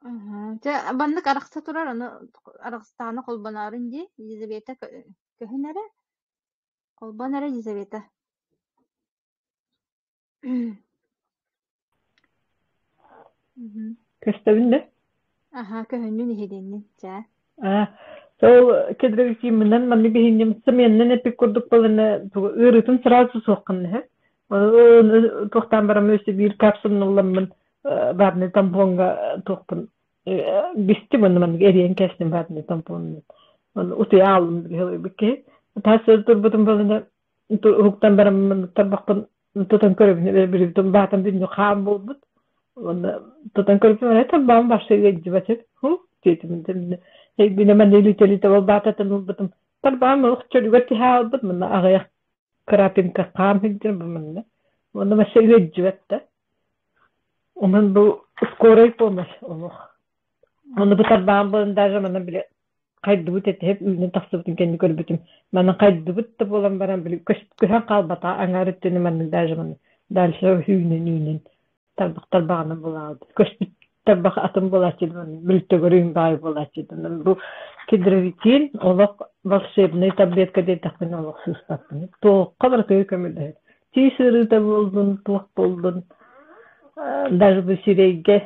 Аһа, дьэ маннык арахса турар, аны арахстаҕына холбоноорун дии, Елизавета көһүн эрэ, холбон эрэ Елизавета. Көстөбүн да? Аһа, көһүннүн иһилиннин, чээ. Аа, сол кедровитимминэн маннык иһинним сымыйаннан эппит курдук буолана тугу ыарыытын сразу суоххун иһэ. Туохтаан бараммын өссө биир капсуланы ылламмын баарный тампоҥҥа туохпун бистим уонна маннык эрийэн кээстим баарный тампонун. Оны утуйа аалым билиһи киһи. Таас турбутум буолана уһуктан бараммын тарбахпын тутан көрөбүн билибитим баатам бүтүннүү хаан буолбут. Уонна тутан көрбүтүм эрэ тарбаҕым барса ыалдьыбат ху диэтим бинэ манна илитэ-илитэ ол баататын ылбытым тарбаҕым олох чөлүгэр түһэ хаалбыт манна аҕыйах крапинка хаан сылдьар бу манна уонна вообще ыалдьыбат да онон бу скорай помощь олох онно бу тарбаҕым буолан даже манна били хайдыбыт этиһip үүнэн тахсыбытын кэннэ көрбүтүм. Манан хайдыбыт да буолан баран били көһөн хаалбата аҥаар өттүнү маннык даже маннык дальше үүнэн үүнэн тарбах тарбаҕынан булаабыт. Көспүт тарбах атын буолааччы бүлтөгөрүн баай буолааччы. Бу кедровитин олох волшебный таблетка диэтэхпинэ олох сыыспаппын. Туохха барытыгар көмөлөһөр. Тиис ыарыыта буоллун, туох буоллун, даже бу сирэйгэ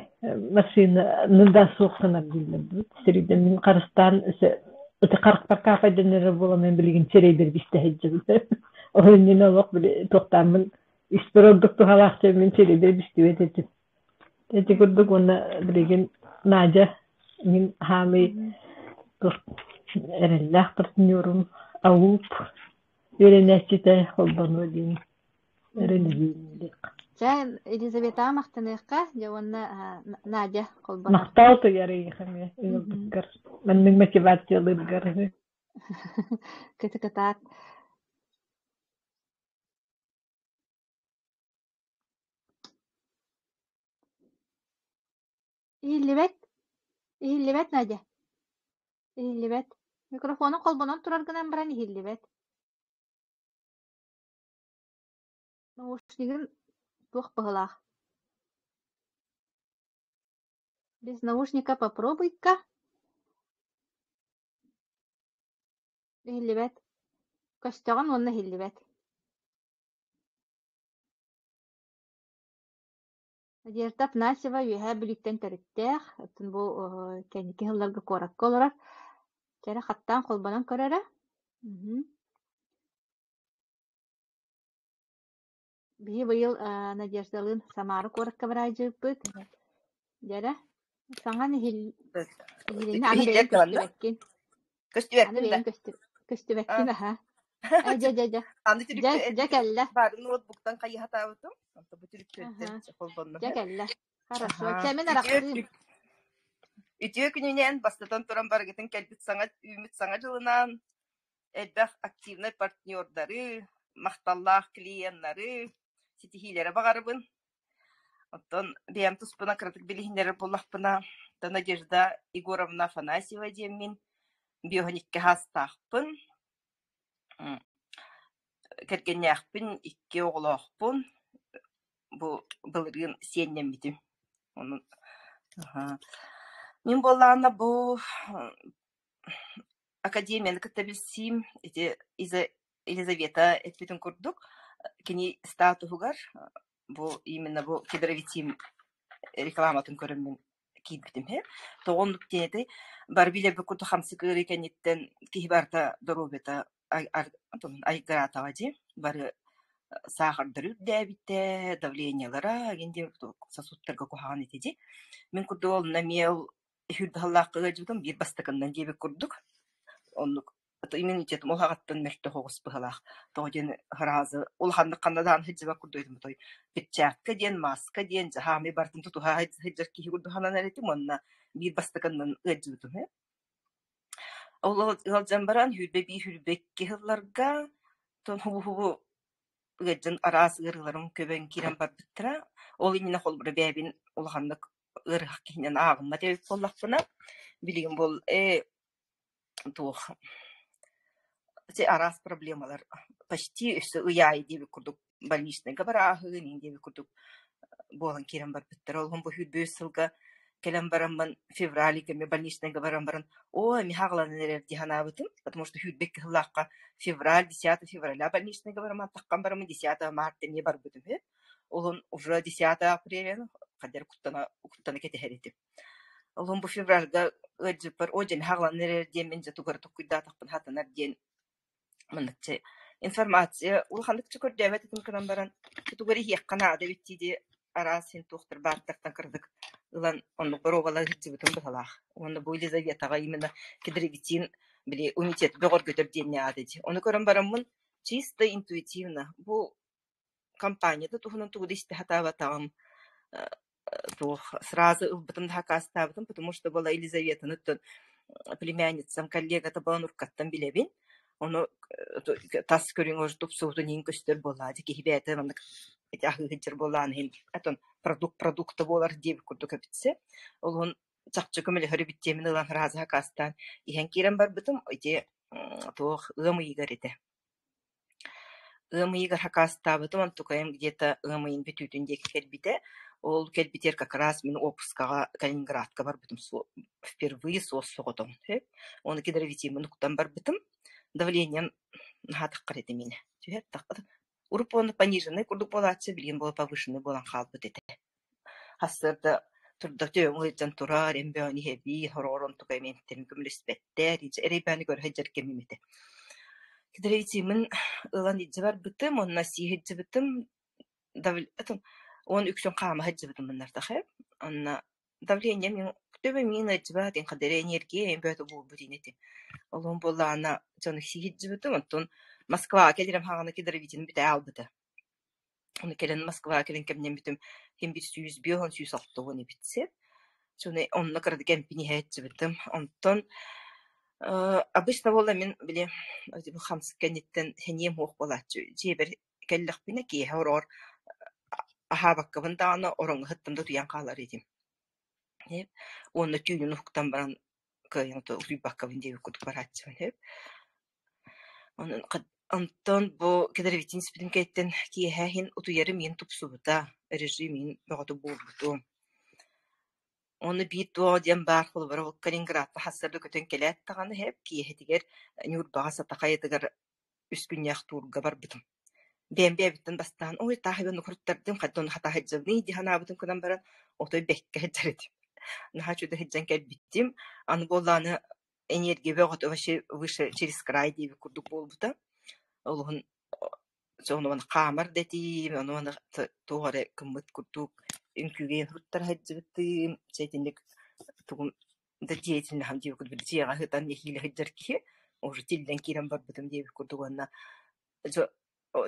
массыынаны да суох гынар дииллэр. Сирэйдэн мин харыстаан ити харахпар каапайдан эрэр буолан мен билигин сирэйбэр бистэ сылдьабын. Ол иннинэ олох били туохтааммын испэр ордук туһалаах мин сирэйбэр бистибэт этим. Ити курдук уонна билигин Надя мин хаамый эрэллээх партнерум АУП үөрэнээччитэ холбонуо диэн эрэнэбин. Чэ, Елизаветаҕа махтаныахха, дьэ уонна Надя холбонор. Махтал туйар эйиэхэ эмиэ ыалбыккар, маннык мотивациялыыргар. Кытыкытаат. Иһиллибэт, иһиллибэт, Надя. Иһиллибэт. Микрофонун холбонон турар гынан баран иһиллибэт. Наушнигын туох быһыылаах? Без наушника попробуй-ка. Иһиллибэт. Көстөҕүн уонна иһиллибэт. Надежда Афанасьева Үөһээ Бүлүүттэн төрүттээх, оттон бу кэнники сылларга куоракка олорор. Кэрэ хаттаан холбонон көрөрө. Биһи быйыл Надеждалыын Самара куоракка бараайдьыппыт. Дьэрэ, саҥан иһилиннэ аны бэйэҥ Иһиллэр даҕаны? көстүбэккин. Аны Көстүбэппин да? бэйэҥ көстүбэккин А. аһа. Э, дьэ, дьэ, дьэ. Аны Дьэ, түлүктэ дьэ кэллэ. баарын ноутбуктан хайыһатаабытым. Онто бу түлүктүөттэн Аһа. холбонно. Дьэ кэллэ. Хорошо. Аһаа. Чэ, мин Үтүө арахсыым. үтүө күнүнэн бастатан туран барыгытын кэлбит саҥа үүммүт саҥа дьылынан элбэх активнай партнердары, махталлаах клиеннары, ситиһиилэри баҕарабын. Оттон бэйэм туспунан кыратык билиһиннэрэр буоллахпына, Надежда Егоровна Афанасьева диэммин, биоһун икки саастаахпын, кэргэннээхпин, икки оҕолоохпун, бу былырыын сиэннэммитим. Онон Мин буоллаҕына бу академияны кытта билсиим ити Елизавета эппитин курдук, кини статуһугар бу именно бу кедровитим рекламатын көрөммүн киирбитим иһин. Тоҕо оннук диэн этэй, бары билэрбит курдук хамсык ыарыы кэнниттэн киһи барыта доруобуйата айгыраатаҕа дии, бары саахардары үрдээбитэ, давлениелара эҥин диэн сосудтарга куһаҕан этэ дии. Мин курдук онно эмиэ ол үһүр ыалдьыбытым биир бастакыннан диэбит курдук. Оннук иммунитетым уһаҕыттан мөлтөх оҕус быһыылаах. Тоҕо диэн сразу улаханнык ханна даҕаны сылдьыбат курдук этим отой перчатка диэн, маска диэн дьаһаамай барытын тутуһа сылдьар киһи курдук сананар этим уонна биир бастакыннан ыалдьыбытым үһү. Ол ыалдьан баран 21 22 сылларга хубу-хубу ыалдьан араас ыарыыларым көбөн киирэн барбыттара. Ол иннинэ холобура бэйэбин улаханнык ыарыһах киһинэн ааҕыммат эбит буоллахпына, билигин буол ээ туох ити араас проблемалар почти өссө ый аайы диэбит курдук больничнайга барааһын иин диэбит курдук буолан киирэн барбыттара. Ол иһин бу 25 сылга Кэлэн бараммын февраль кэмэ больничнайга баран баран, оо, эмиэ хаҕыланан эрэр дии санаабытым, потому что сүүрбэккэ сыллаахха февраль, 10 февраля больничнайга бараммын таххан бараммын 10 марта эмиэ барбытым үһү. Олун уже 10 апреля хайдах эрэ куттана куттана кэтэһэр этим. Олун бу февральга ыалдьыппар оо дьэ эмиэ хаҕыланан эрэр диэммин дьэ тугу эрэ толкуйдаатахпын сатанар диэн Маннык чэ информация улаханнык чэ көрдөөбөт этим гынан баран, тугу эрэ иһиэххэ наада эбит дии-дии араас син туохтар баартартан кыратык ылан оннук боруобалаһа сылдьыбытым быһыылаах. Уонна бу Елизаветаҕа именно кедровитин били иммунитет бөҕөргөтөр диэн аата дии. Ону көрөн бараммын чисто интуитивно бу компания да туһунан тугу да истэ сатаабатаҕым, туох сразу ылбытым да сакаастаабытым, потому что была Елизаветаны оттон племянницам коллегата буолан уруккаттан билэбин. Ону тас көрүҥ уже тупсубутун иһин көстөр буоллаҕа дии киһи бэйэтэ маннык ити аһыы сылдьар буоллаҕын иһин оттон продукт продукта буолар диэбит курдук эбитсэ. Олуһун чахчы көмөлөһөр эбит диэммин ылан сразу сакаастаан иһэн киирэн барбытым. Ити туох ыам ыйыгар этэ. Ыам ыйыгар хакаастаабытым, онтукайым где-то ыам ыйын бүтүүтүн диэки кэлбитэ. Ол кэлбитигэр как раз мин уоппускаҕа Калининградка барбытым впервые суос-соҕотоҕун сөп. Ону кедровитиммын уктан барбытым. Давлением наһаа таххар этэ миэнэ. Түһэр таххар. Урут уонна пониженный курдук буолааччы, билигин буола повышенный буолан хаалбыт этэ. Сарсыарда турда түөҥ ыалдьан турар, эмбэҕин иһэбии, сороҕор онтукайым эмтэрин көмөлөспөттөр, эрэйбээни көрө сылдьар кэмим этэ. Кедровитиммин ылан илдьэ барбытым уонна сии сылдьыбытым, уон үксүн хаама сылдьыбытым мыннардах ээ. Онно давлением төбөм миин ыалдьыбат, хадары энергия бөтө буолбут ини этим. Олуһун буоллаҕына дьону сии сылдьыбытым, онтон Москваҕа кэлэрим саҕана кедровитин бүтэ аалбыта. Ону кэлэн Москваҕа кэлэн кэмнэммитим син биир 150, 160 эбит син. Соны онно кыратык эмпин иһээччибитим. Онтон обычно буолла мин били хамсык кэнниттэн сэниэм суох буолааччы. Дьиэбэр кэллэхпинэ киэһэ ороор аһаабаккабын даҕаны ороҥҥо сыттым да утуйан хаалар этим. Уонна түүнүн уһуктан баран кыайан утуйбаккабын диэбит курдук барааччыбын сөп. Онон онтон бу кедровитин испитим кэнниттэн киэһэ иһин утуйарым иһин тупсубута, режим иһин бөҕөтө буолбутум. Уонна биир туох диэн баар холобура ол Калининградка сарсыарда көтөн кэлээт даҕаны иһэп киэһэтигэр Ньурбаҕа Сата хайатыгар үс күннээх туурга барбытым. Бэйэм бэйэбиттэн бастаан ой таах ибэн укуруттардым, хайдах ону хатаа сылдьабыный дии санаабытым гынан баран отой бэккэ сылдьар этим. Наһаа үчүгэй сылдьан кэлбитим. Аны буоллаҕына энергия бөҕөтө вообще выше через край диэбит курдук буолбута. Олуһун ону хаамар да этим, ону туох эрэ гыммыт курдук үҥкүүгэ суруттара сылдьыбытым. Дьэ итинник тугум да деятельноһым диэбит курдук дьиэҕэ сытан нэһиилэ сылдьар киһи уже тиллэн киирэн барбытым диэбит курдук уонна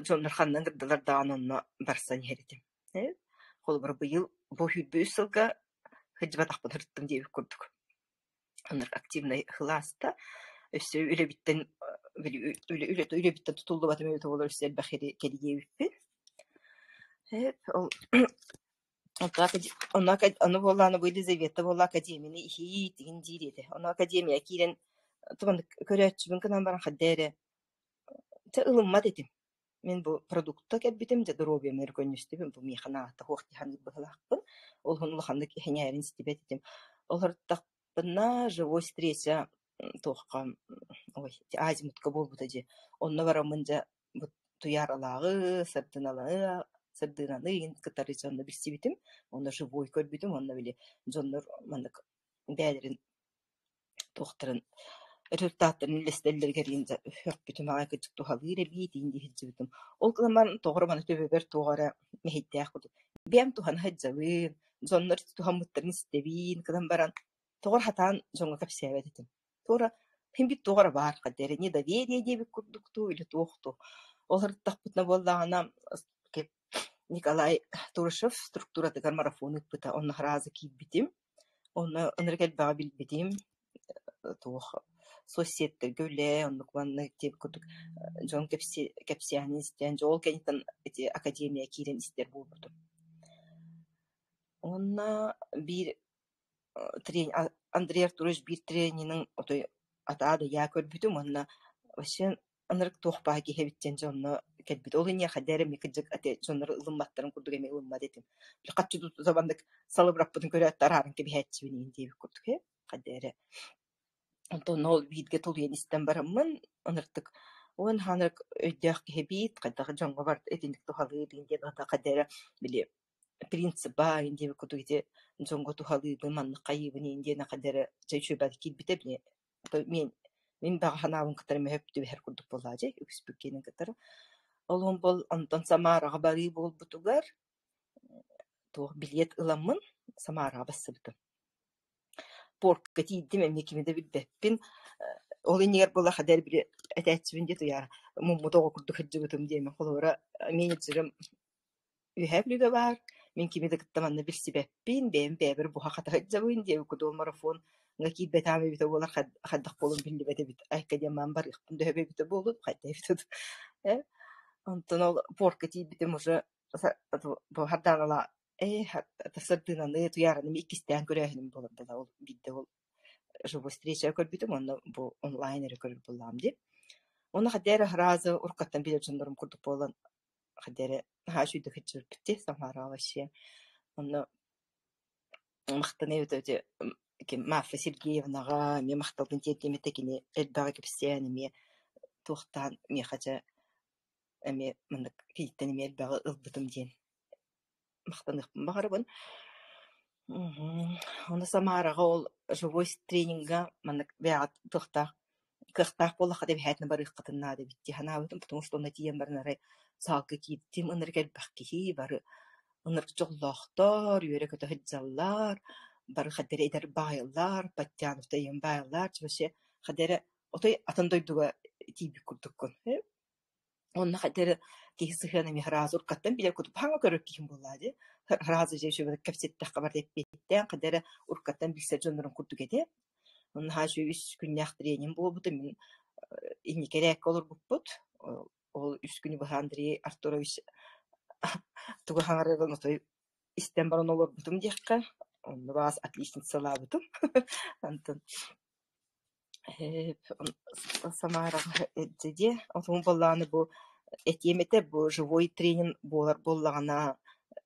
дьоннор ханна ыҥырдылар даҕаны онно барсан иһэр этим. Холобура быйыл бу 23 сылга сылдьыбатахпын сырыттым диэбит курдук. Оннук активнай кылааста өссө үлэбиттэн били үлэ үлэбиттэн тутуллубатым эбитэ буоллар өссө элбэх кэрийиэбиппин. Ол онно ону буоллаҕына бу Елизавета буолла академияны иһиит игин диир этэ. Ону академия киирэн туманнык көрөөччүбүн гынан баран хайда эрэ чэ ылыммат этим. Мин бу продукта кэлбитим, дьэ доруобуйам өркөнньүстүбүн, бу миэхэ наада суох дии саныыр быһыылаахпын. Ол иһин улаханнык сэҥээрин истибэт этим. Олордохпуна живой встреча туохха ой азимутка буолбута дии. Онно бараммын дьэ бу Туйааралааҕы, Сардыналаы Сардыынаны игин кытары дьонно билсибитим. Онно живой көрбүтүм, онно били дьоннор маннык бэйэлэрин туохтарын результаттарын үллэстэллэригэр сөхпүтүм аҕай кырдьык туһалыыр эбиит иин дии сылдьыбытым. Ол гынан баран тоҕо эрэ маны төбөбөр туох эрэ мэһэйдээх курдук. Бэйэм туһана сылдьабын, дьоннор туһаммыттарын истэбин гынан баран тоҕо эрэ сатаан дьоҥҥо кэпсээбэт этим. Туора син биир туох эрэ баар хайда эрэ недоверие диэбит курдук дуу или туох дуу. Ол сырыттахпытына буоллаҕына Николай Турышев структуратыгар марафон ыыппыта, онно сразу киирбитим. Онно ынырык элбэҕи билбитим, туох соцсеттэргэ үлэ, оннук маннык диэбит курдук дьон кэпсээнин истэн, дьэ ол кэнниттэн ити академия киирэн истэр буолбутум. Уонна биир Андрей Артурович биир тренинин отой атаа да ыйаа көрбүтүм уонна вообще ынырык туох баар киһи эбит диэн дьэ онно кэлбит. Ол инньэ хайда эрэ эмиэ кырдьык ати дьоннор ылымматтарын курдук эмиэ ылыммат этим. Хаччы тута маннык салыбыраппытын көрөөт арааран кэбиһээччибин иин диэбит курдук ээ хайда эрэ. Онтон ол бииргэ тулуйан истэн бараммын ыныртык уон хаанырык өйдөөх киһи эбиит, хайдах дьоҥҥо барыта итинник туһалыыр диэн хайда эрэ били принциба диэбит курдук ити дьоҥҥо туһалыыбын, маннык хайыыбын иин диэн хайда эрэ чэ үчүгэйбэт киирбитэ били мин мин баҕа санаабын кытары мөһөп түбэһэр курдук буоллаҕа дии үгүспүт киэнин кытары. Ол иһин бол онтон Самараҕа барыы буолбутугар туох билиэт ыламмын Самараҕа барсыбытым. Портка тиийдим эмиэ кими да билбэппин. Ол иннигэр буолла хадэр били этээччибин диэ туйаара муммут оҕо курдук сылдьыбытым диэмин холобура менеджерым Үөһээ Бүлүүгэ баар, мин кими да кытта манна билсибэппин, бэйэм бэйэбэр буһа-хата сылдьабын диэбит курдук марафоҥҥа киирбэтэҕим эбитэ буоллар хайдах буолуом биллибэт эбит, айка диэн маан барыахпын да сөп эбитэ буолуо, хайдах эбитэ дуу ээ Онтон ол портка тиийбитим уже бу Хардааныла ээ сырдыынаны Туйаараны иккистээн көрөөһүнүм буолар буолла ол биирдэ ол живой встреча көрбүтүм уонна бу онлайн эрэ көрөр буоллаҕым дии. Уонна хайдах эрэ сразу уруккаттан билэр дьоннорум курдук буолан хайда эрэ наһаа үчүгэйдик сылдьыбыппыт дии Самараҕа вообще. Онно махтаныа эбитэ ким Марфа Сергеевнаҕа эмиэ махталбын тиэрдиэм этэ кини элбэҕи кэпсээн эмиэ туохтаан миэхэ дьэ эмиэ маннык киниттэн эмиэ элбэҕи ылбытым диэн махтаныахпын баҕарабын. Ону Самараҕа ол живой тренингэ маннык бэйэҕит туохтаах кыахтаах буоллахха эбэһээтинэ барыаххытын наада эбит дии санаабытым, потому что онно тиийэн баран арай саалга киирдим, ынырык элбэх киһи, бары ынырык дьоллоохтор, үөрэ-көтө сылдьаллар, бары ханна эрэ эдэр баайаллар, подтянутый баайаллар, вообще ханна эрэ отой атын дойдуга тиийбит курдуккун. Онно хайдах эрэ киһи сыһыана эмиэ сразу уруккаттан билэр курдук хаҥа көрөр киһим буоллаҕа дии. Сразу дьэ үчүгэйдик кэпсэттэххэ барыта эппиэттээн хайдах эрэ уруккаттан билсэр дьоннорум курдук этэ. Онно наһаа үчүгэй үс күннээх тренинг буолбута. Мин инники эрээккэ олорбуппут. Ол үс күнү быһа Андрей Артурович тугу хаҥарарын отой истэн баран олорбутум диэххэ, онно баҕас отличницалаабытым. Онтон Самараҕа илдьэ диэ, отун буоллаҕына бу этиэм этэ бу живой тренинг буолар буоллаҕына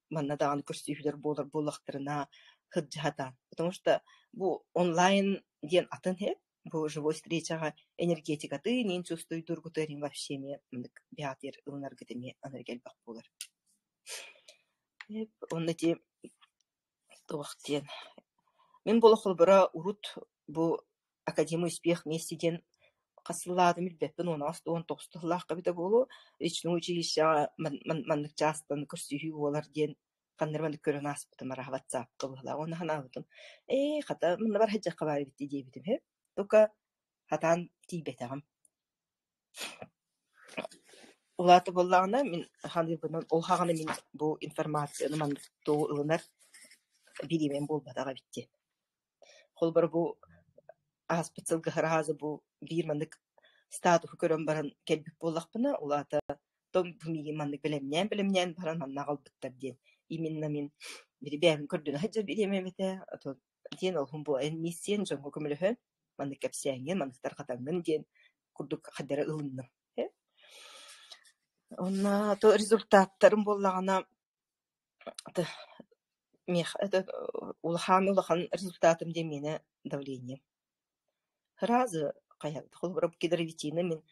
манна даҕаны көрсүһүүлэр буолар буоллахтарына сылдьыһатаан. Потому что бу онлайн диэн атын иһит, бу живой встречаҕа энергетикатын иин чувствуйдуургутугар вообще эмиэ маннык бэйэҕитигэр ылынаргыт эмиэ анарга элбэх буолар. Онно ити туох диэн мин буола холобура урут бу Академия успех вместе диэн хас сыллаатым билбэппин уон аҕыс 19 сыллаахха эбитэ буолуо личное училищеҕа маннык чаастан көрсүһүү буолар диэн ханна эрэ маннык көрөн ааспытым арааһа ватсапка быһыылаах уонна санаабытым ээ хата манна бар сылдьыахха баар эбит дии диэбитим үһү только хатаан тиийбэтэҕим. Улаата буоллаҕына мин саныырбынан ол саҕана мин бу информацияны маннык тугу ылынар бириэмэм буолбатах эбит диэн. Холобура бу ааспыт сылга сразу бу биир маннык статуһу көрөн баран кэлбит буоллахпына, ол аата том бу миигин маннык бэлэмнээн-бэлэмнээн баран манна аҕалбыттар диэн. Именно мин били бэйэбин көрдөнө сылдьар бириэмэм этэ, а то диэн олуһун бу эн миссиян дьоҥҥо көмөлөһөн маннык кэпсээҥҥин, маннык тарҕатаҥҥын диэн курдук хайдах эрэ ылынным. Уонна то результаттарым буоллаҕына миэхэ улахан улахан результатым диэн миэнэ давлением. Сразу хайа холобура кедровитины мин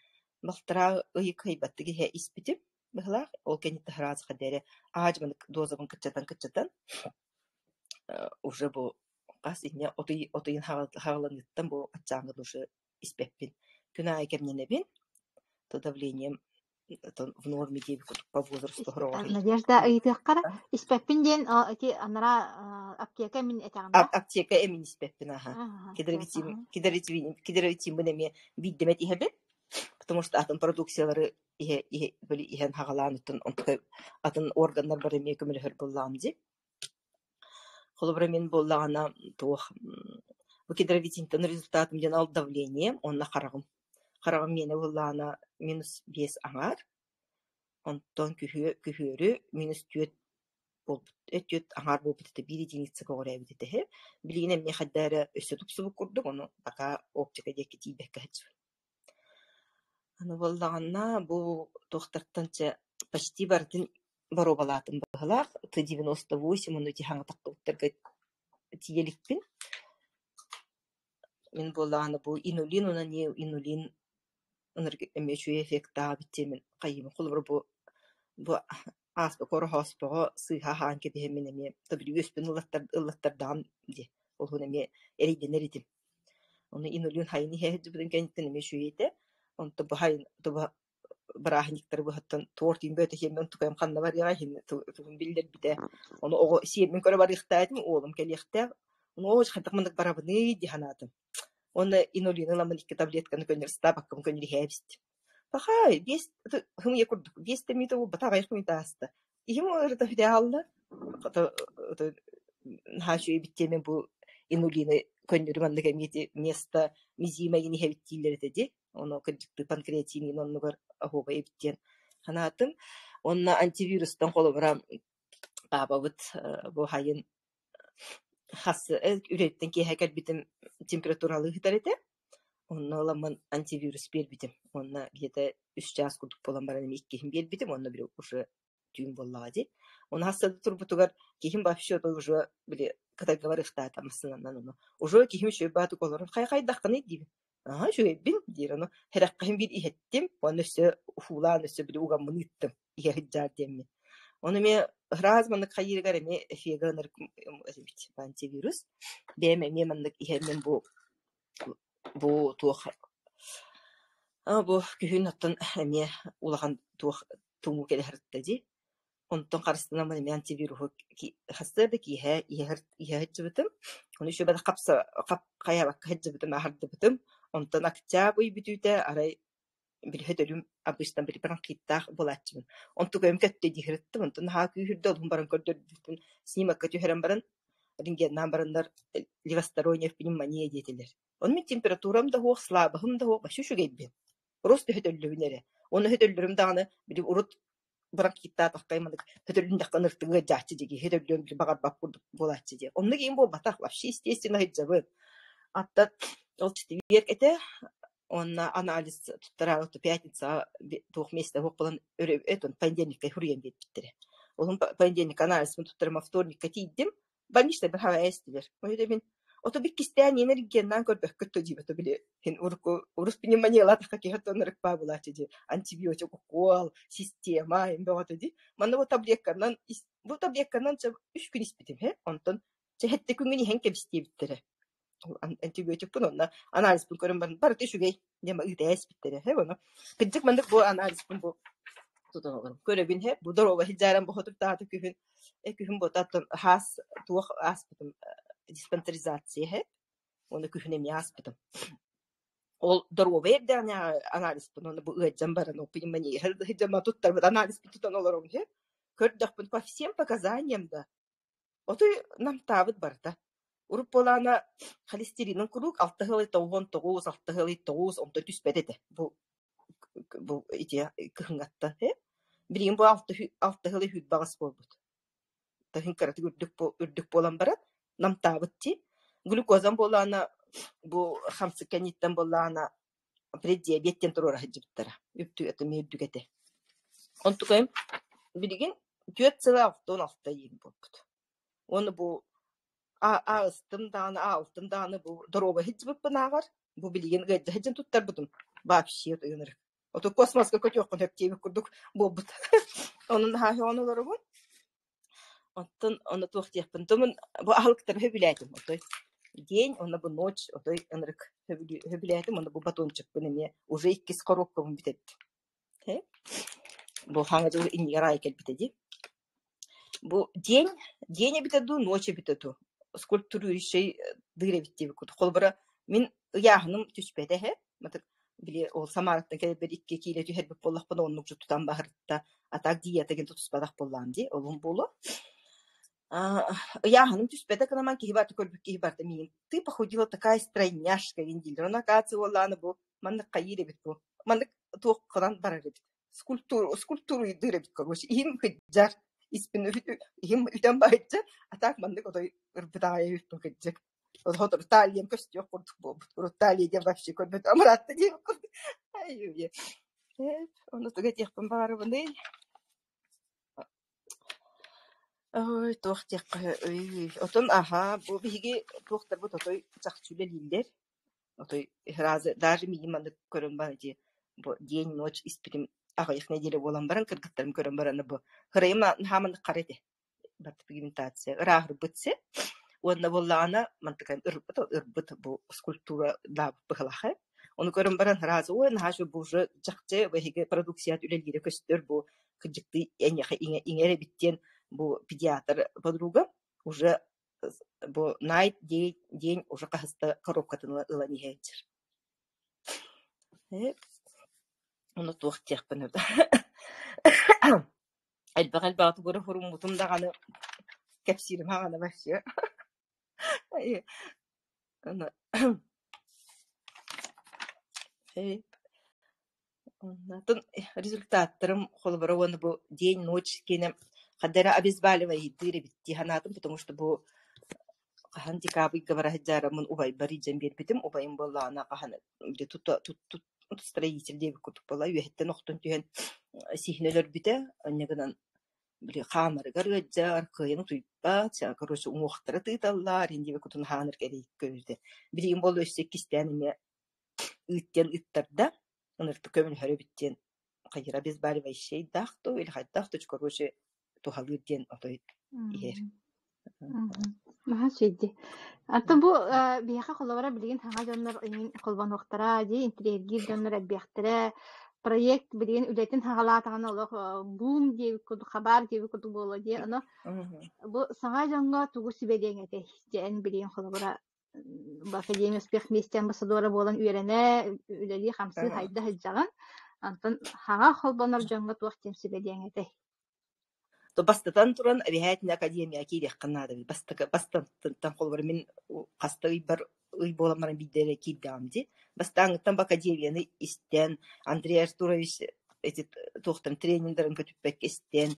балтараа ый кыайбаттык иһэ испитим быһыылаах. Ол кэнниттэн сразу хайдах эрэ аа-дьуо маннык дозабын кыччатан-кыччатан уже бу хас инньэ от ыйын хаҕыланыыттан бу аччааҥҥын уже испэппин. Күн аайы кэмнэнэбин, то давлением в норме диэбит курдук по возрасту сороҕор Надежда ыйытыахха эрэ, испэппин диэн ити анараа аптека эмин этэҕин да? Аптека эмин испэппин аха. Кедровитин кедровитиммын эмиэ биирдэмэт иһэбин, потому что атын продукциялары иһэ иһэ били иһэн хаҕалаан оттон онтука атын органнар бары эмиэ көмөлөһөр буоллаҕым дии. Холобура мин буоллаҕына туох бу кедровитинтэн результатым диэн ол давлением уонна хараҕым. Хараҕым миэнэ буоллаҕына минус биэс аҥаар, онтон күһүөрү минус түөрт буолбут, түөрт аҥаар буолбут этэ, биир единица көҕүрээбит этэ үһү. Билигин эмиэ хайдах эрэ өссө тупсубут курдук, ону пока оптика диэки тиийбэккэ сылдьабын. Аны буоллаҕына бу туохтартан чэ почти барытын боруобалаатым быһыылаах, Т-98 уонна ити хаҥатахпыттарга тиийэ иликпин. Мин буоллаҕына бу инулин уонна неоинулин ынырык эмиэ үчүгэй эффектаах эбит диэммин хайыыбын. Холобура бу бу ааспыкка Ороһооспоҕо сыыһа аһаан кэбиһэммин эмиэ били үөспүн ыллаттардаҕым дии, ол иһин эмиэ эрэйдэнэр этим. Ону инулин хайын иһэ сылдьыбытым кэнниттэн эмиэ үчүгэй этэ. Онтон бу хайын бырааһынньыктары быһаттан торт иҥ бөтө сиэммин тукайым ханна барыаҕай иһин тугун биллэрбитэ. Ону оҕо сиэммин көрө барыахтаах этим, уолум кэлиэхтээх. Ону оо хайдах маннык барабыный дии санаатым. Уонна инулины ыламмын икки таблетканы көннөрү сатаабаккабын көннөрү иһээбистим. Пахай, биэс хымыйа курдук, биэс да мүнүүтэ буолбата аҕыйах мүнүүтэ ааста. Иһим ыарыта бүтэ хаалла. Хата наһаа үчүгэй эбит диэммин бу инулины көннөрү маннык эмиэ ити вместо мизима иһин иһэбит дииллэр этэ дии. Ону кырдьыктыы панкреатинин оннугар оһуобай эбит диэн санаатым. Уонна антивирустан холобура паапабыт бу хайын хас үлэттэн киэһэ кэлбитим температуралыы сытар этэ. Онно ыламмын антивирус биэрбитим. Уонна где-то үс чаас курдук буолан баран эмиэ иккиһин биэрбитим уонна били уже түүн буоллаҕа дии. Ону хас да турбутугар киһим вообще уже били кытайга барыахтаата массыынанан ону. Уже киһим үчүгэй баатык олорон хайа-хайдаххыный диибин. Аһа үчүгэйбин диир ону сэрэххэһин биир иһэттим уонна өссө уһуулаан өссө били угаммын ыыттым иһэ сылдьаар диэммин. Ону эмиэ ыраас маннык хайыырыгар эмиэ эфига ынырык эбит антивирус. Бэйэм эмиэ маннык иһэммин бу туох бу күһүн оттон эмиэ улахан туох тумуу кэлэ сырытта дии. Онтон харыстанаммын эмиэ антивируһу сарсыарда киэһэ иһэ сылдьыбытым. Ону үчүгэй хапса хайаабакка сылдьыбытым, аһардыбытым. Онтон октябрь бүтүүтэ арай билиһэ төлүм обычно били бронхиттаах буолааччыбын. Онтукайым көттө дии сырыттым. Онтон наһаа күүһүрдэ, олуһун баран көрдөрбүппүн снимокка түһэрэн баран рентгеннаан бараннар левосторонняя пневмония диэтилэр. Ону мин температурам да суох, слабоһым да суох, вообще үчүгэйбин. Просто өтөллөбүн эрэ. Уонна өтөллөрүм даҕаны били урут бронхиттаатахха маннык өтөллүндэххэ ыныртыҥ ыалдьааччы дии өтөллүөн били баҕарбат курдук буолааччы дии. Оннук иһин буолбатах, вообще естественно сылдьабын. Аттан ол четверг этэ уонна анализ туттараары пятницаҕа туох миэстэ суох буолан өрө понедельникка суруйан биэрбиттэрэ. Ол понедельникка анализпын туттарым вторникка тиийдим. Больничнай быһаҕа эстилэр. Ол мин ото иккистээн иэн эргиэннээн көрбөккүт да диибэт били һин урукку урус пневмониялаатахха киһи оттон ырыкпаа булааччы дии антибиотик укуол система им бөҕөтө дии манна бу таблетканан бу таблетканан үс күн испитим һэ онтон чэ сэттэ күҥҥүн иһэн кэбис диэбиттэрэ антибиотикпын онно анализпын көрөн баран барыта үчүгэй диэн ыыта эспиттэрэ һэ ону кырдьык маннык бу анализпын бу тутан олорон көрөбүн һэ бу доруоба сылдьааран бу хотуртаата күһүн күһүн буотаттан хаас туох ааспытым диспансеризация һэ уонна күһүн эмиэ ааспытым ол доруобай эрдэҕинэ анализпын уонна бу ыалдьан баран ол пневмония сылдьан туттарбыт анализпын тутан олоробун һэ көрдөхпүн по всем показаниям да Отой намтаабыт барыта. Урут буолаана холестеринын куруук алта ыал 99, алта ыал 9 онтон түспэт этэ. Бу ити кыһыҥҥаттан ээ. Билигин бу алта алта ыал сүүрбэ аҕыс буолбут. Таһын кыратык үрдүк үрдүк буолан баран намтаабыт дии. Глюкозам буолаана бу хамсык кэнниттэн буоллаҕына преддиабет диэн туруора сылдьыбыттара. Үрдүк эмиэ үрдүк этэ. Онтукайым билигин түөрт сыла 66 иин буолбут. Уонна бу аҕыстым даҕаны, аалтым даҕаны бу доруобай сылдьыбыппын ааҕар, бу билигин ыалдьа сылдьан туттарбытым вообще ынырык. Ото космоска көтүөххүн сөп диэбит курдук буолбут. Онон наһаа сөҕөн олоробун. Оттон ону туох диэхпин, тумун бу аһылыктары сөбүлээтим отой день уонна бу ночь отой ынырык сөбүлээтим уонна бу батончикпын эмиэ уже иккис коробкабын бүтэрдим. Бу хаҥа дьыл иннигэр аайы кэлбитэ дии. Бу день, день эбитэ дуу, ночь эбитэ дуу скульптурующай дыыр эбит диэбит курдук. Холобура, мин ыйааһыным түспэтэ эһэ. Мытык били ол Самараттан кэлэрбэр икки киилэ түһэрбит буоллахпына оннук дьу тутан баһырытта. А так диета диэн тутуспатах буоллаҕым дии, олум буолуо. Ыйааһыным түспэтэ гынан киһи барыта көрбүт киһи барыта миигин ты похудела такая стройняшка диэн дииллэр. Ону оказывается уоллааны бу маннык хайыыр эбит бу. Маннык туохханан барар эбит. Скульптура скульптуруйдуур эбит короче. Иһим кыдьар, испин иһим үтэн баһычча, а так маннык отой ырбытаҕай эбиппин кырдьык. Сотору талиям көстүөх курдук буолбут. Урут талия диэн вообще көрбөт амыраатта диэбит курдук. Ай Ону тугу этиэхпин баҕарабыный? Ой, туох диэххэ өй, отон аһаа, бу биһиги туохтарбыт отой чахчы үлэлииллэр. Отой сразу даже миигин маннык көрөн баран ити бу день-ночь испитим аҕыйах нэдиэлэ буолан баран кыргыттарым көрөн баран бу кырайым наһаа маннык хара этэ пигментация ырааһырбыт сир уонна буоллаҕына мантыкайым ырбыт ырбыт бу скульптура даабыт быһылаах ону көрөн баран сразу ой наһаа үчүгэй бу уже чахчы эһиги продукцияҕыт үлэлиирэ көстөр бу кырдьыктыы эйиэхэ иҥэр эбит диэн бу педиатр подруга уже бу night day день уже хаһыста коробкатын ылан иһээччи ону туох диэхпин элбэх элбэҕи тугу эрэ хуруммутум даҕаны кэпсиирим хаҕана вообще Оннотон результаттарым холобура уонна бу день-ночь киэнэ ханна эрэ обезболивающийдыыр эбит дии санаатым, потому что бу хаһан декабрьга бара сылдьаарыммын убайбар илдьэн биэрбитим, убайым буоллаҕына хаһан строитель диэбит курдук буолла, үөһэттэн охтон түһэн сиһин өлөрбүтэ, инньэ гынан били хаамарыгар ыалдьар, кыайан утуйбат, короче уҥуохтара тыыталлар, иһин диэбит курдук наһаа көрүтэ. Билигин буолла өссө иккистээн эмиэ ыыт диэн ыыттарда, ынырык көмөлөһөр эбит диэн хайыра обезболивающайдаах дуу или хайдах дуу, короче туһалыыр диэн отой иһэр. Наһаа үчүгэй. Антон бу биһиэхэ холобура билигин саҥа дьоннор холбонуохтара дии, интириэһиргиир дьоннор элбиэхтэрэ. Проект билигин үлэтин саҕалаатаҕына олох бум диэбит курдук, хабаар диэбит курдук буолуо дии. Ону бу саҥа дьоҥҥо тугу сүбэлиэҥ этэй? Дьэ эн билигин холобура Академия успех вместе амбассадора буолан үөрэнэ, үлэлии-хамсыы хайда сылдьаҕын. Онтон хаҥа холбонор дьоҥҥо туох диэн сүбэлиэҥ этэй? То бастатан туран эбэһээтинэ академияҕа киириэххин наада эбит. Бастакы бастатыттан холобура мин хаста ыйбар ый буолан баран биирдэ эрэ киирдэҕим дии. Бастааҥҥыттан бу академияны истэн, Андрей Артурович эти туохтан трениннэрин көтүппэккэ истэн,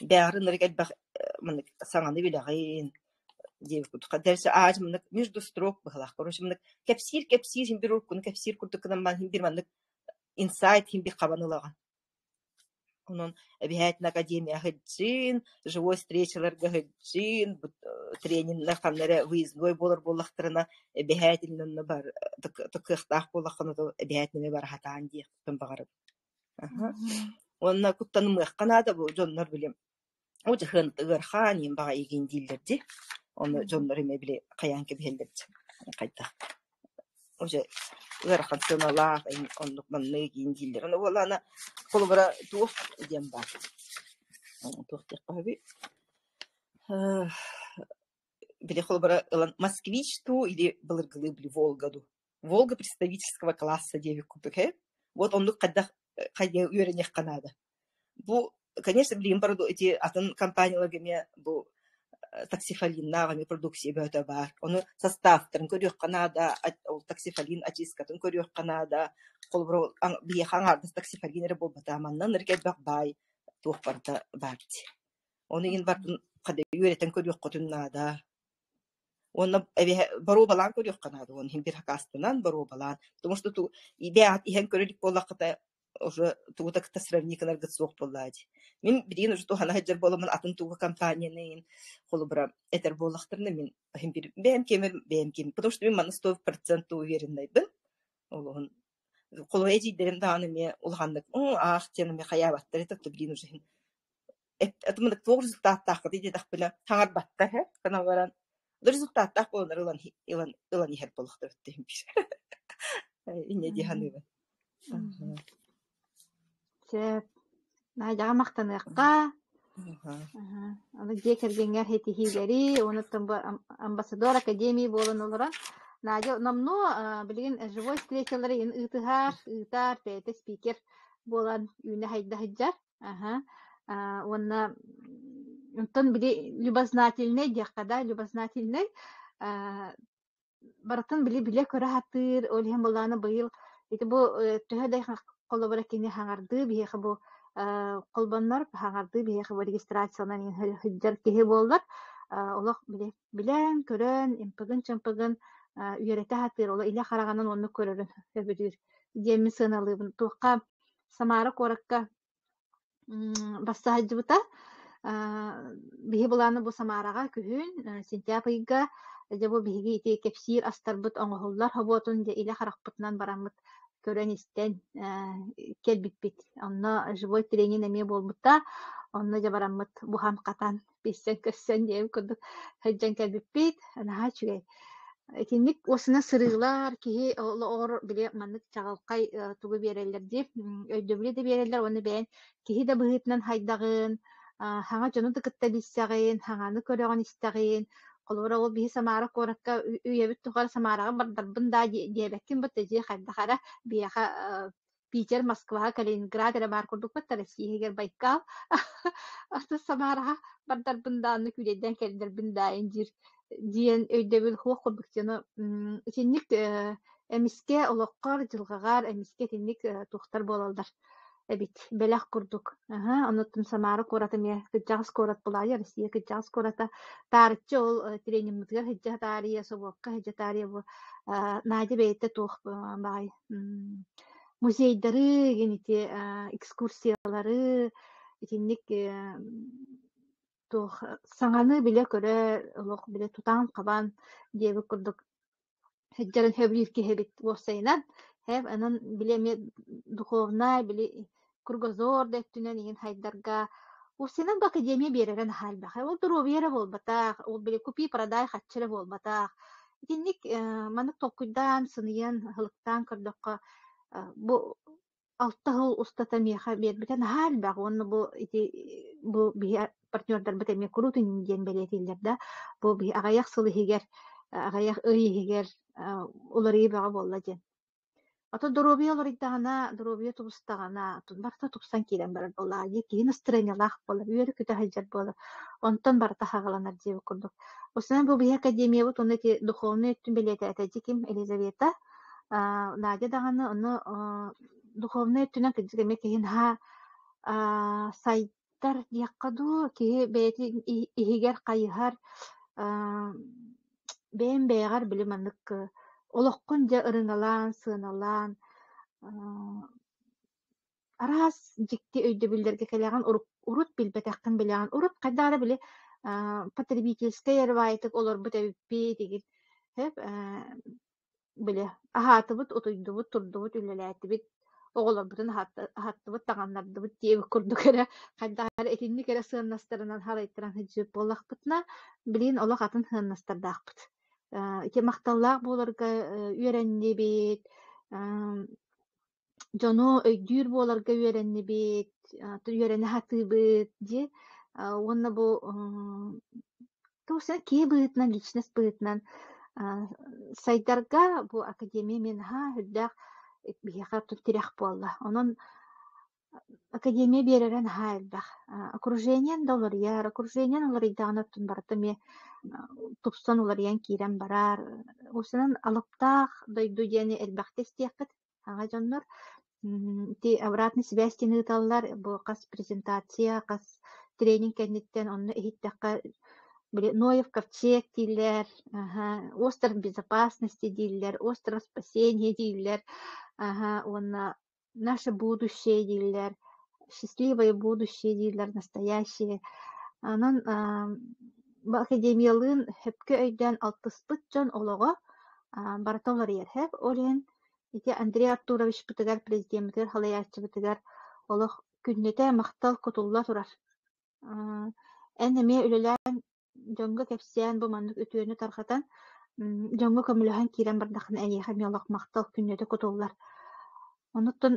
бэҕэр ынырык элбэх маннык саҥаны билэҕин диэбит курдук. Дальше ааж маннык между строк быһылаах. Короче, маннык кэпсиир-кэпсиир син бир уруккуну кэпсиир курдук гынан баран син бир маннык инсайт син бир хабан ылаҕын. Онон эбиһээтин академия сылдьыын, живой встречаларга сылдьыын, трениннэр ханна эрэ выездной буолар буоллахтарына, эбиһээтин онно бар кыахтаах буоллаххына, эбиһээтин бара сатаан диэхпин баҕарабын. Уонна куттанымыахха наада бу дьоннор били Оо дьэ ыархан иин баҕайыгын дииллэр дии. Ону дьоннор эмиэ били хайаан кэбиһэллэр дии хайдах уже ыарахан сыаналаах оннук маннык иин дииллэр. Ону буоллаҕына холобура туох диэн баар туох диэххэ сөбүй били холобура ылан москвич дуу или былыргылыы били Волга дуу. Волга представительского класса диэбит курдук ээ. Вот оннук хайдах хайдах үөрэниэххэ наада. Бу, конечно, билигин ити атын компанияларга эмиэ бу таксифалиннаах эмиэ продукция бөҕөтө баар. Ону составтарын көрүөххэ наада, ол таксифалин очисткатын көрүөххэ наада. Холобура, биһиэхэ аҥаардас таксифалин эрэ буолбатах, манна ынырык элбэх баай туох барыта баар дии. Ону иһин барытын хада үөрэтэн көрүөххүтүн наада. Уонна эбиһэ боруобалаан көрүөххэ наада уонна иһин бир хакаастанан боруобалаан. Потому что ту бэйэҕит иһэн көрө илик буоллаххыта уже тугу да кытта сравнить гынаргыт суох буоллаа дии. Мин билигин уже туһана сылдьар буоламмын атын тугу компанияны холобура этэр буоллахтарына мин иһин бир бэйэм киэмэр бэйэм киэм потому что мин манна 100% увереннайбын. Олоһун холобура эдьиийдэрим даҕаны эмиэ улаханнык аах диэн эмиэ хайаабаттар этэ билигин уже иһин Этимник туох результаттааххытый диэтэхпинэ, хаҥарбаттар ээ, гынан баран результаттаах буоланнар ылан ылан ылан иһэр буолуохтара диэн Инньэ дии саныыбын. Сөп. Надяҕа махтаныахха. Аны дьиэ кэргэҥҥэр ситиһиилэри, онуттан бу амбассадор академии буолан олорон, Надя номнуо билигин живой встречалары ыытыһар, ыытар, бэйэтэ спикер буолан үүнэ-сайда сылдьар. Аһа, уонна онтон били любознательнай диэххэ да, любознательнай барытын били билэ-көрө сатыыр, ол иһин былаана быйыл ити бу төһө да холобура кини хаҥардыы биһиэхэ бу холбоннор хаҥардыы биһиэхэ бу регистрациянан сылдьар киһи буоллар олох били билэн-көрөн ымпыгын-чымпыгын үөрэтэ сатыыр, олох илэ хараҕынан оннук көрөрүн сөбүлүүр диэммин сыаналыыбын. Туохха. Самара куоракка барса сылдьыбыта. Биһи былааны бу Самараҕа күһүн сентябрь ыйга дьэ бу биһиги ити кэпсиир астарбыт оҥоһуллар хобуотун дьэ илэ харахпытынан бараммыт көрөн-истэн кэлбиппит. Онно живой тренинг эмиэ буолбута. Онно дьэ бараммыт буһан-хатан, билсэн-көрсөн диэбит курдук сылдьан кэлбиппит. Наһаа үчүгэй. Итинник уосуна сырыылар киһи олоҕор били маннык чаҕылхай тугу биэрэллэр дии, өйдөбүлү да биэрэллэр уонна бэйэҥ киһи да быһыытынан хайдаҕын, хаҥа дьону да кытта билсэҕин, хаҥаны көрөҕүн-истэҕин. Холобура, ол биһи Самара куоракка үйэбит тухары Самараҕа бардарбын даа диэбэккин бытта дьиэ хайдах эрэ биһиэхэ Питер, Москва, Калининград эрэ баар курдукпут, Россия иһигэр Байкал. Аты Самараҕа бардарбын да, аны күүлэйдээн кэллэрбин да диир диэн өйдөбүл суох курдук дьону итинник эмискэ олоххор, дьылҕаҕар эмискэ итинник туохтар буолаллар эбит, бэлэх курдук. Аһа, онуттан Самара куорат эмиэ кырдьаҕас куорат булаайа, Россия кырдьаҕас куората. Таарыччы ол тренингмытыгар сылдьа таарыйа, собуокка сылдьа таарыйа бу Надя бэйэтэ туох баай музейдары, ити экскурсиялары итинник туох саҥаны билэ-көрө, олох билэ тутан-хабан диэбит курдук сылдьарын сөбүлүүр киһи эбит уопсайынан. Һээп онон били эмиэ духовнай, били кругозор да өттүнэн иһин хайдарга уопсайынан бу академия биэрэрэ наһаа элбэх. Ол доруобуйа эрэ буолбатах, ол били купи-продай харчы эрэ буолбатах. Итинник маннык толкуйдаан, сыныйан, ыһылыктаан көрдөххө, бу Алта сыл устата миэхэ биэрбитэ наһаа элбэх уонна бу ити бу биһи партнердарбыт эмиэ куруутун диэн бэлиэтииллэр да, бу биһи аҕыйах сыл иһигэр, аҕыйах ый иһигэр уларыйыы бөҕө буолла диэн. Ото доруобуйа уларыйдаҕына, доруобуйа тубустаҕына, барыта тупсан киирэн барар буоллаҕа дии, киһи настырыанньалаах буолар, үөрэ-көтө сылдьар буолар, онтон барыта саҕаланар диэбит курдук. Осунан бу биһи академиябыт уонна ити духовнай өттүн бэлиэтээтэ дьи ким Елизавета Надя даҕаны ону духовнай өттүнэн кырдьык эмиэ киһи наһаа сайдар диэххэ дуу, киһи бэйэтин иһигэр хайыһар, бэйэҥ бэйэҕэр били маннык олоххун дьэ ырыҥалаан, сыаналаан араас дьикти өйдөбүллэргэ кэлэҕин, урут билбэтэххин билэҕин, урут хайдах эрэ били потребительскай эрэ баайытык олорбут эбиппит игин сөп били аһаатыбыт, утуйдубут, турдубут, үлэлээтибит, оҕолорбутун аһаттыбыт, таҥыннардыбыт диэбит курдук эрэ хайдах эрэ итинник эрэ сыаннастарынан харайтаран сылдьыбыт буоллахпытына, билигин олох атын сыаннастардаахпыт. Ити махталлаах буоларга үөрэннибит, дьону өйдүүр буоларга үөрэннибит, үөрэнэ сатыыбыт дии. Уонна бу туох киһи быһыытынан, личность быһыытынан сайдарга бу академия мин наһаа сүрдээх биһиэхэ тирэх буолла. Онон академия биэрэрэ наһаа элбэх. Окружениеҥ да уларыйар, окружениеҥ уларыйдаҕына оттон барыта эмиэ тупсан уларыйан киирэн барар. Уопсайынан алыптаах дойду диэни элбэхтэ истиэххит Саҥа дьоннор ити обратный связь диэн ыыталлар, бу хас презентация, хас тренинг кэнниттэн онно иһиттэххэ били Ноев ковчег дииллэр, остров безопасности дииллэр, остров спасения дииллэр, уонна наше будущее дииллэр, счастливое будущее дииллэр, настоящее. Онон бу академиялыын сөпкө өйдөөн алтыспыт дьон олоҕо барыта уларыйар. Ол иһин Ити Андрей Артуровичпытыгар, президеммитигэр, салайааччыбытыгар олох күннэтэ махтал кутулла турар. Эн эмиэ үлэлээн, дьоҥҥо кэпсээн, бу маннык үтүөнү тарҕатан, дьоҥҥо көмөлөһөн киирэн бардаххына эйиэхэ эмиэ олох махтал күннэтэ кутуллар. Онуттан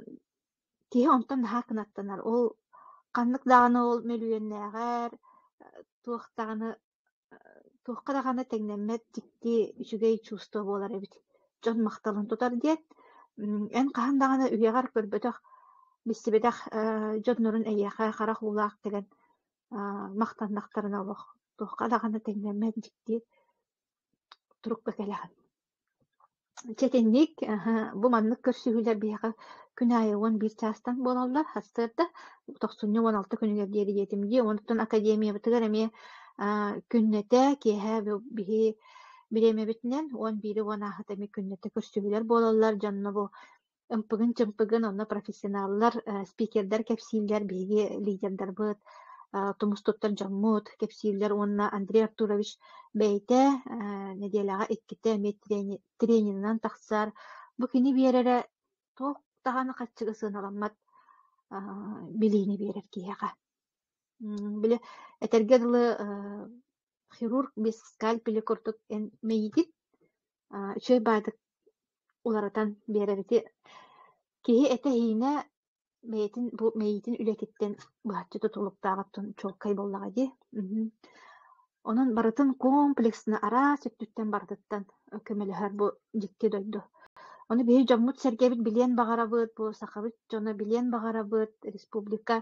киһи онтон наһаа кынаттанар. Ол ханнык даҕаны ол мөлүйүөннээҕэр, туох даҕаны Туохха даҕаны тэҥнэммэт дьикти үчүгэй чувство буолар эбит, дьон махталын тутар диэн. Эн хаһан даҕаны үйэҕэр көрбөтөх, билсибэтэх дьоннорун эйиэхэ харах уулаах кэлэн махтаннахтарына олох туохха даҕаны тэҥнэммэт дьикти турукка кэлэҕин. Чэ итинник, бу маннык көрсүһүүлэр биһиэхэ күн аайы 11 чаастан буолаллар, сарсыарда тохсунньу 16 күнүгэр диэри диэтим дии. Онтон академиябытыгар эмиэ күннэтэ киэһэ биһи бириэмэбитинэн 11-и уон ааһыта эмиэ күннэтэ көрсүһүүлэр буолаллар. Дьонно бу Ымпыгын-чымпыгын онно профессионаллар, спикердэр кэпсииллэр, биһиги лидердарбыт, тумус туттар дьоммут кэпсииллэр уонна Андрей Артурович бэйэтэ нэдиэлэҕэ иккитэ эмиэ тренинынан тахсар. Бу кини биэрэрэ туох даҕаны харчыга сыаналаммат билиини биэрэр киһиэхэ. Били этэргэ дылы хирург без скальпеля курдук эн мэйиигин үчүгэй баайдык уларытан биэрэр ити киһи этэ-иинэ бэйэтин бу мэйиитин үлэтиттэн быһаччы тутулуктааҕыттан чуолкай буоллаҕа дии. Онон барытын комплексно араас өттүттэн барытыттан көмөлөһөр бу дьикти дойду. Ону биһиги дьоммут-сэргэбит билиэн баҕарабыт, бу сахабыт дьоно билиэн баҕарабыт, республика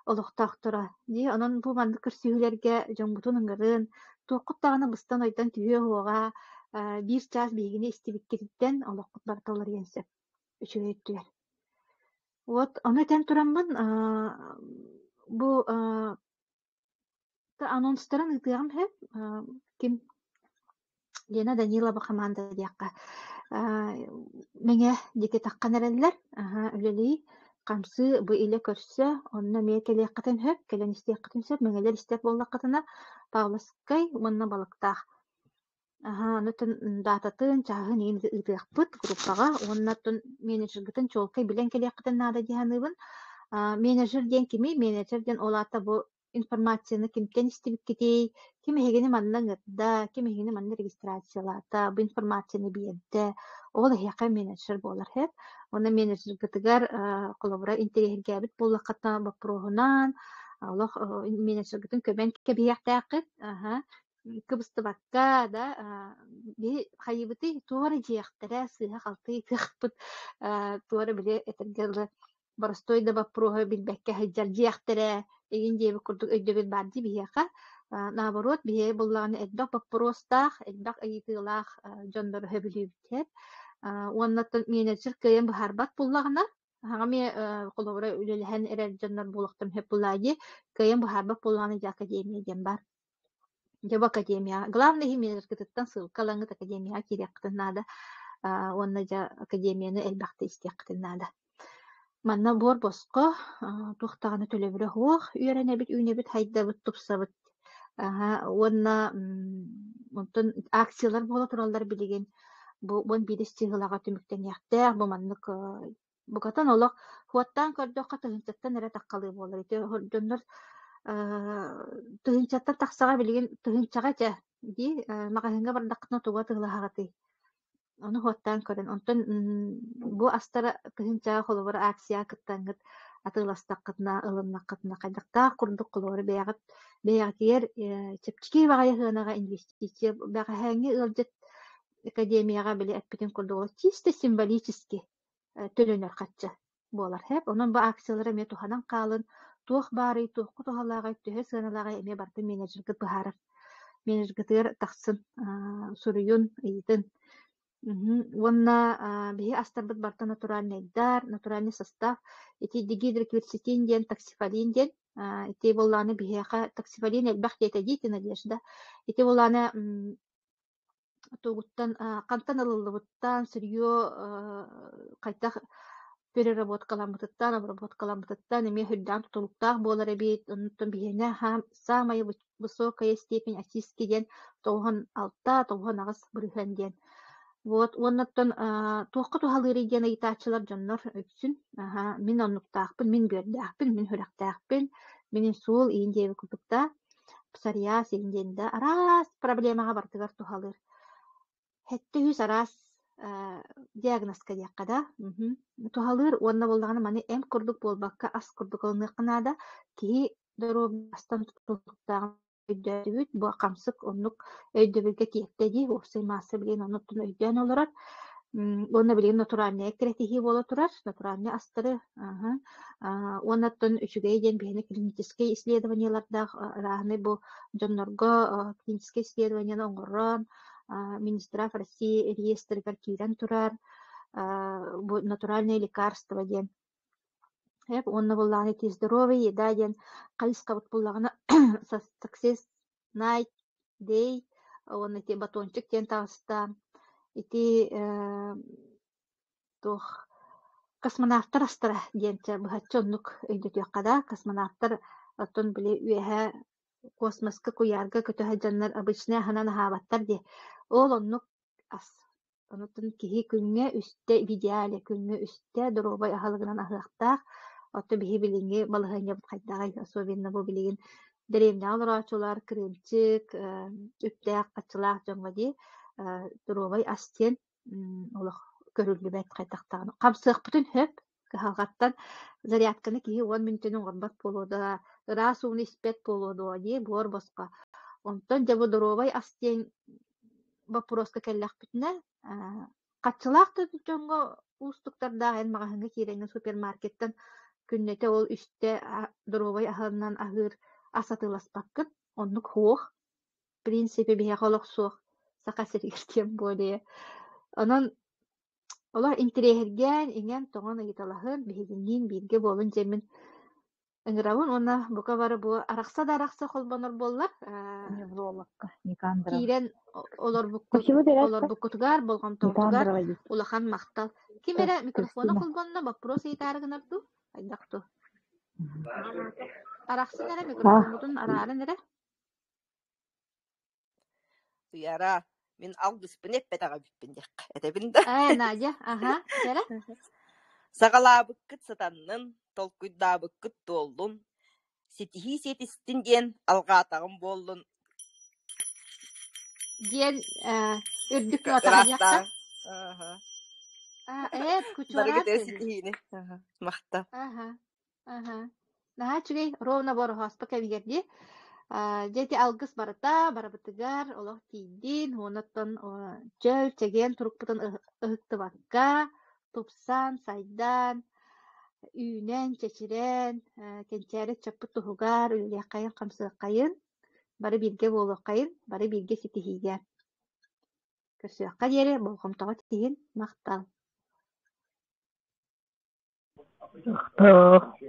олохтоохторо. Дии онон бу маннык көрсүһүүлэргэ дьоммутун ыҥырын, туоххут даҕаны быстан-ойдон түһүө суоҕа, биир чаас биһигини истибиккититтэн олоххут барыта уларыйан сөп, үчүгэй өттүгэр. Вот ону этэн тураммын, бу анонстарын ыытыаҕым иһин, ким Лена Данилова хамаанда диэххэ Мэҥэ диэки таххан эрэллэр, аһа үлэлии, хамсыы бу илэ көрсө, онно эмиэ кэлиэххитин сөп, кэлэн истиэххитин сөп, мэҥэлэр истэр буоллаххытына Павловскай уонна Балыктаах. Аһа, ону даататын, чааһын иһин ыытыахпыт группаҕа уонна оттон менеджергытын чуолкай билэн кэлиэххитин наада дии саныыбын. Менеджер диэн кимий? Менеджер диэн ол аата бу информацияны кимтэн истибиккитий, ким эһигини манна ыҥырда, ким эһигини манна регистрациялаата, бу информацияны биэрдэ, ол эһиэхэ менеджер буолар сөп. Уонна менеджергытыгар холобура интэриэһиргээбит буоллаххытына боппуруоһунан олох менеджергытын көмөн кэбиһиэхтээххит. Аһа кыбыстыбакка да биһи хайыыбытый туох эрэ дьиэхтэрэ сыыһа-халты ыытыахпыт туох эрэ били этэргэ дылы боростуой да боппуруоһу билбэккэ сылдьар дьиэхтэрэ игин диэбит курдук өйдөбүл баар дии биһиэхэ. Наоборот, биһиги буллаҕына элбэх боппуруостаах, элбэх ыйытыылаах дьоннору сөбүлүүбүт. Уонна менеджер кыайан быһаарбат буоллаҕына, аһаҕа эмиэ холобура үлэлэһэн эрэр дьоннор буолуохтарын сөп буоллаҕа дии, кыайан быһаарбат буоллаҕына дьэ академия диэн баар. Дьэ бу академияҕа главное иһин менеджергытыттан ссылка ылаҥҥыт академияҕа киириэххитин наада уонна дьэ академияны элбэхтэ истиэххитин наада. Манна буор босхо, туох даҕаны төлөбүрэ суох үөрэнэбит, үүнэбит, хайдабыт, тупсабыт. Аһа уонна онтон акциялар буола тураллар билигин. Бу 11 чыһылаҕа түмүктэниэхтээх, бу маннык букатын олох хуоттаан көрдөххө тыһыынчаттан эрэ таххалыы буолар. Ити дьоннор тыһыынчаттан тахсаҕа билигин тыһыынчаҕа чэ дии маҕаһыыҥҥа бардаххытына тугу атыылаһаҕытый? Ону хуоттаан көрөн, онтон бу астара тыһыынчаҕа холобур акцияҕа кыттаҥҥыт атыыластаххытына, ылыннаххытына хайдахтаах курдук холобур бэйэҕит бэйэҕитигэр чэпчэки баҕайы сыанаҕа инвестиция бэҕэһээҥҥи ыалдьыт академияҕа били эппитин курдук чисто символически төлөнөр харчы буолар сөп. Онон бу акциялары эмиэ туһанан хаалын, туох баарый, туохха туһалааҕый, төһө сыаналааҕый эмиэ барытын менеджергыт быһаарар. Менеджергытыгар тахсын, суруйун, ыйытын. Уонна биһи астарбыт барыта натуральнайдар, натуральный состав. Ити дигидрокверцетин диэн, токсифалин диэн. Ити буоллаҕына биһиэхэ токсифалин элбэх диэтэ дии Надежда. Ити буоллаҕына Тугуттан хантан ылыллыбыттан, сырье хайдах переработкаламмытыттан, обработкаламмытыттан эмиэ сүрдээх тутулуктаах буолар эбит. Онтон биһиэнэ саамай высокая степень очистки диэн 96, 98 бырыһыан диэн. Вот уонна оттон туохха туһалыырый диэн ыйытааччылар дьоннор үксүн аһа мин оннуктаахпын, мин бүөрдээхпин, мин сүрэхтээхпин, мин инсуул иин диэбит курдуктаах псориаз иһин диэн да араас проблемаҕа барытыгар туһалыыр. 700 араас диагнозка диэххэ да туһалыыр уонна буоллаҕына маны эмп курдук буолбакка ас курдук ылыныахха наада. Киһи доруобуйастан тутулуктааҕын өйдөөтүбүт. Бу хамсык оннук өйдөбүлгэ тиэртэ дии. Уопсай маасса билигин оннуттан өйдөөн олорор. Уонна билигин натуральнай эккирэтиһии буола турар, натуральнай астары аһа уонна оттон үчүгэй диэн биһиэнэ клиническэй исследованиелардаах ырааһынай бу дьоннорго клиническэй исследованиены оҥорон Минздрав России реестригэр киирэн турар бу натуральное лекарство диэн уонна буоллаҕына ити здоровая еда диэн хайысхабыт буоллаҕына Success Night Day уонна ити батончик диэн таҕыста. Ити туох Космонавтар астара диэн чэ быһаччы оннук өйдөтүөххэ да, космонавтар оттон били үөһэ космоска, куйаарга көтө сылдьаннар обычнай аһынан аһаабаттар дии. Ол оннук ас. Онтон киһи күҥҥэ үстэ в идеале күҥҥэ үстэ доруобай аһылыгынан аһыахтаах. Оттон биһи билиҥҥи балаһыанньабыт хайдаҕый? Особенно бу билигин дэриэбинэҕэ олорооччулар кырыымчык, үптээх, хаччылаах дьоҥҥо дии доруобай ас диэн олох көрүллүбэт хайдах даҕаны. Хамсыахпытын сөп, кыһалҕаттан зарядканы киһи 10 мүнүүтэни оҥорбот буолуо да, ыраас ууну испэт буолуо дуо дии, буор босхо. Онтон дьэ бу доруобай ас диэн боппуруоска кэллэхпитинэ, хаччылаах да дьоҥҥо уустуктардаах эн маҕаһыыҥҥа киирэҥҥин супермаркеттан күннэтэ ол үстэ доруобай аһынан аһыыр ас атыыласпаккын, оннук суох. В принципе биһиэхэ олох суох, Саха сиригэр тем более. Онон олох интэриэһиргээн, иҥэн-тоҥон ыйыталаһын, биһигинниин бииргэ буолун диэммин ыҥырабын уонна бука бары бу арахса да арахса холбонор буоллар, Неврологка Никандрова. киирэн олорбуккут Почему ты олорбуккутугар, болҕомтоҕутугар Никандрова есть. улахан махтал. Ким эрэ микрофона Кристина. холбонно, боппуруос ыйытаары гынар дуу? Хайдах дуу? Арахсын эрэ А, микрофоммутун араарын эрэ. Туйара, мин алгыспын эппэтэҕэ эбиппин диэххэ этэбин да. Ээ, Надя, аха, кэрэ. Саҕалаабыккыт сатаннын, толкуйдаабыккыт туоллун, ситиһии сиэтистин диэн алҕаатаҕым буоллун. Диэн үрдүк нотаҕа диэххэ. Ыраастаа. Аха. Ээ, кучуораат Барыгытыгар дии. ситиһиини. Аха. Махтал. Аха. Аха. Наһаа үчүгэй, ровно бороһооспо кэмигэр дии. Дьэ ити алгыс барыта барыбытыгар олох тиийдин, уонна чөл, чэгиэн турукпутун ыһыктыбакка, тупсан, сайдан, үүнэн, чэчирэн, кэнчээри ыччаппыт туһугар үлэлиэххэйин, хамсыаххайын, бары бииргэ буолуоххайын, бары бииргэ ситиһиигэ. Көрсүөххэ диэри болҕомтоҕут иһин махтал. Махтал.